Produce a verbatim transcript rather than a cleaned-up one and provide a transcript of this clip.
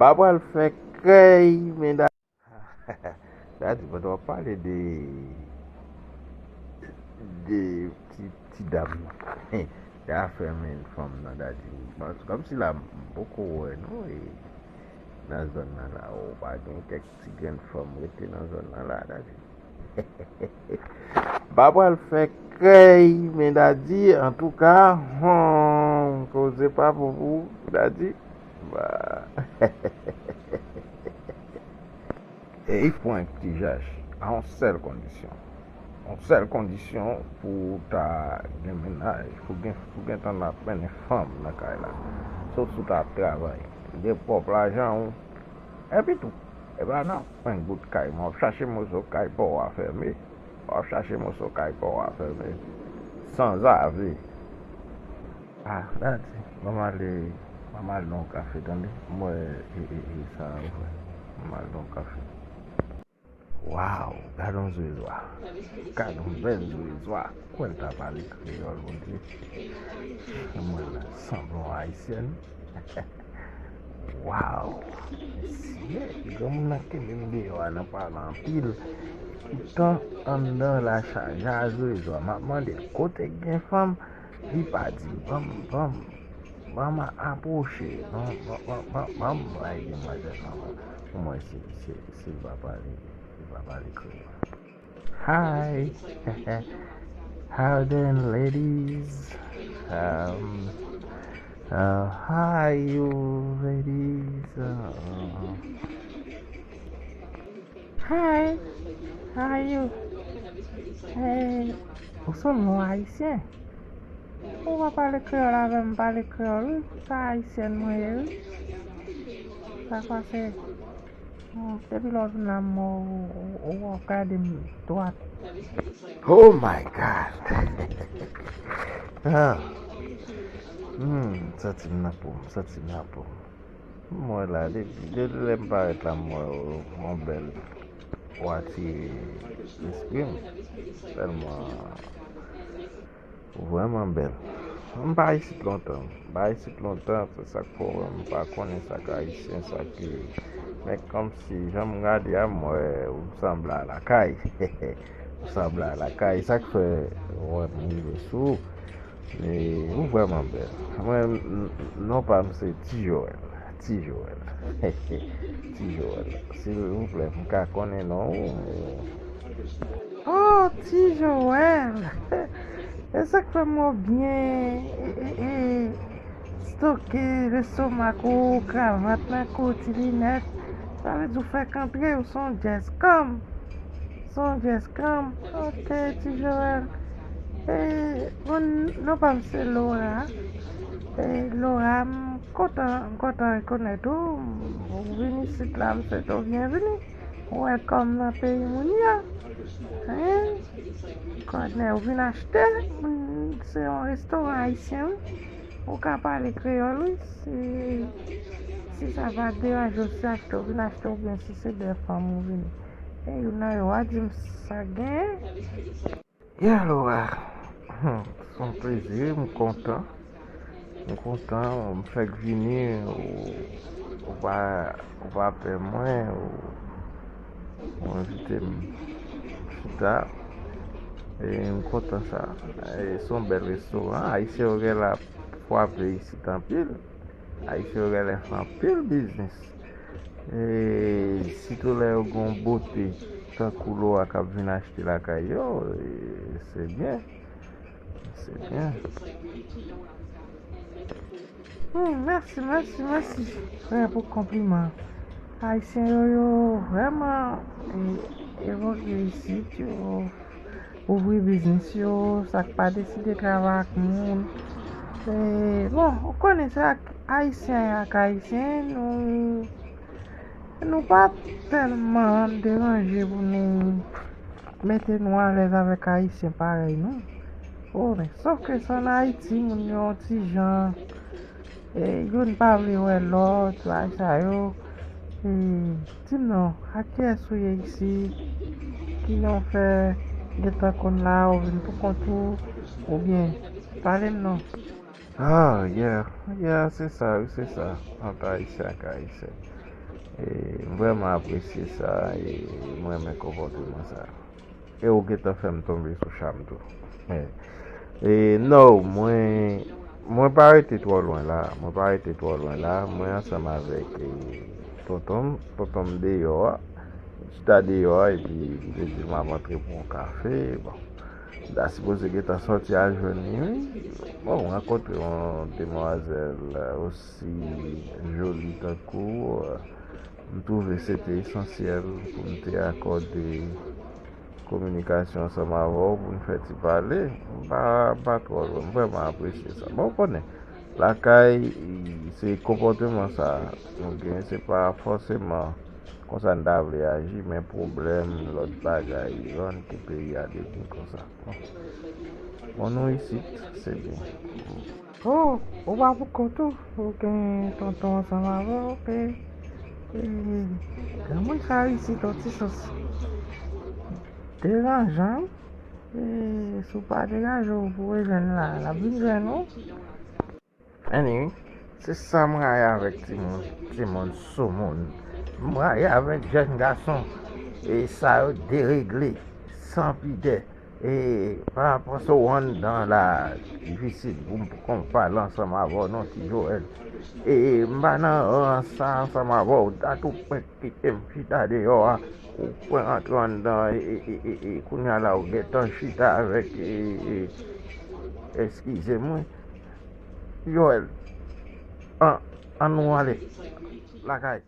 Pa pral fè krèy, men da- Dadi, pandan w ap pale de, de ti, ti dam nan, de afè men fanm nan, Dadi. Kòmsi la, m poko wè, non, e nan zòn nan la, ou pa gen kèk ti grenn fanm rete nan zòn nan la, Dadi. Pa pral fè krèy, men Dadi, antouka, hmm, koze pa bon pou Dadi. Ba. E li pran ti jach a yon sèl kondisyon. Yon sèl kondisyon pou w ta gen mennaj, pou gen, pou gen tan ap mennen fanm nan kay la. Sot sou ta ap travay. Gen pwòp lajan w. Epi tou, e pa nan pwen gout kay, men w ap chache moso kay pa w a fèmen. W ap chache moso kay pa w a fèmen. Sanzave. Ah, Dadi, ban m ale, ban m al nan yon kafe, tande. M wè, e, e, e, sa a ouvè. Ban m al nan yon kafe. Waw, gad yon zwezwa. Gad yon bèl zwezwa. Kwè l ta pale kreyòl, Bondye. M wè l sanble yon ayisyèn. Waw, mesye, granmoun nan kenbe m deyò a nan pale anpil. Poutan anndan la chaje a zwezwa. M ap mande l kote k gen fanm, li pa di m. Ban m, ban m, ban m apwoche. Ban, ban, ban, ban, ban m bay demwazèl nan men. Pou mwen, se, se, se li pa pale, li pa pale kreyòl. Hi. How doing, ladies? Um, uh, hi, you ladies. Uh, hi. How you? Hey. Ou sanble yon ayisyen. Ou pa pale kreyòl avè m, pale kreyòl, wi. Sa ayisyèn mwen ye, wi. Sa k pase? Hmm, depi lè w vin la, m wè w, w, w, w ap gade m dwat. Oh my God! Ah. Hmm, m santi m nan po m, m santi m nan po m. M wè la, depi, depi lè m parèt la, m wè w, w bèl, w atire lespri m. Tèlman Ou vrèman bèl. M pa isit lontan. M pa isit lontan, se sa k fè w wè m pa konnen sa k ayisyen, sa k. Men kòmsi, jan m gade a, m wè ou sanble a lakay. Ou sanble a lakay. Sa k fè w wè m rive sou ou. E ou vrèman bèl. Mwen, n-, n-, non pa m se Ti Joel. Ti Joel. Ti Joel. Silvouplè, m ka konnen non ou? Oh, Ti Joel! E sa k fè m wè w byen, e, e, e, stoke lestomak ou, kravat nan kou, ti linèt. Sa vle di w fèk antre, ou se yon jazz come. Se yon jazz come. Ok, Ti Joel. E, bon, non pa m se Laura. E, Laura, m kontan, m kontan rekonèt ou. Ou vin isit la, m swete w byenvini. Welcome nan peyi moun yo. Hein? Kònè, ou vin achte? Mm, se yon restoran ayisyen, wi. Ou ka pale kreyòl, wi. Si, si sa pa deranje w, si achte ou vin achte oubyen si se de fanm ou vini. E youn nan yo a di m sa gen. Yeah, Laura. Hmm, se yon plezi, m kontan. M kontan, m fèk vini, ou, ou pa, ou pa pè mwen, ou, ou envite m chita. E m kontan sa. E se yon bèl restoran. Ayisyen yo gen la frape isit anpil. Ayisyen yo genlè fè anpil biznis. E sitou lè yo gen yon bote tankou Laura k ap vin achte lakay yo, e se byen. Se byen. Hmm, mèsi, mèsi, mèsi, frè, pou konpliman. Ayisyen yo, yo vrèman, e, evolye isit, yo ouvri biznis yo, sa k pa deside travay ak moun. E, bon, ou konnen se ak Ayisyen ak Ayisyen, nou, nou pa tèlman deranje pou nou mete nou alèz avèk Ayisyen parèy nou. Oh, men, sòf ke se ann Ayiti, moun yo yon ti jan, e, youn pa vle wè lòt, bagay sa yo. E, di m non, ak kiyès ou ye isit? Ki jan w fè gentan konn la, ou vin pou kont ou, oubyen, pale m non. Ah, yeah, yeah, se sa, wi, se sa, ant Ayisyen ak Ayisyen. E, m vrèman apresye sa, e m renmen konpòteman sa. E ou gentan fè m tonbe sou cham tou. E, e, no, mwen, mwen pa rete twò lwen la. Mwen pa rete twò lwen la. Mwen ansanm avèk, e, tonton m, tonton m deyò a. M chita deyò a, epi m te di l m ap antre pran yon kafe. Bon, m ta sipoze gentan sòti al jwenn li, wi. Bon, m rankontre yon demwazèl, e, osi joli tankou w. M twouve se te esansyèl pou m te akòde kominikasyon ansanm avè w, pou n fè ti pale. M pa, m pa twò lwen, m vrèman apresye sa. Bon, ou konnen, lakay, se konpòteman sa nou gen, se pa fòseman konsa n ta vle aji, men pwoblèm, lòt bagay, rann ke peyi a devni konsa. Bon, bon, nou isit, se byen. Oh, ou pa pou kont ou, ou gen tonton ansanm avè w, e, e, granmoun sa isit, yon ti sans deranjan, wi. E, si w pa degaje w pou rejwenn la, l ap vin jwenn ou. Anyway, se sa m rayi avèk timoun, timoun soumoun. M rayi avèk jèn gason, e sa yo deregle, san pidè. E pa rapò sa w anndan la, difisil pou m konn pale ansanm avè w non, Ti Joel. E m pa nan rans sa ansanm avè w, dat ou pran kite m chita deyò a, ou pran antre anndan, e, e, e, e, e kounye a la ou gentan chita avèk, e, e, eskize m wi. Joel, an, ann nou ale lakay.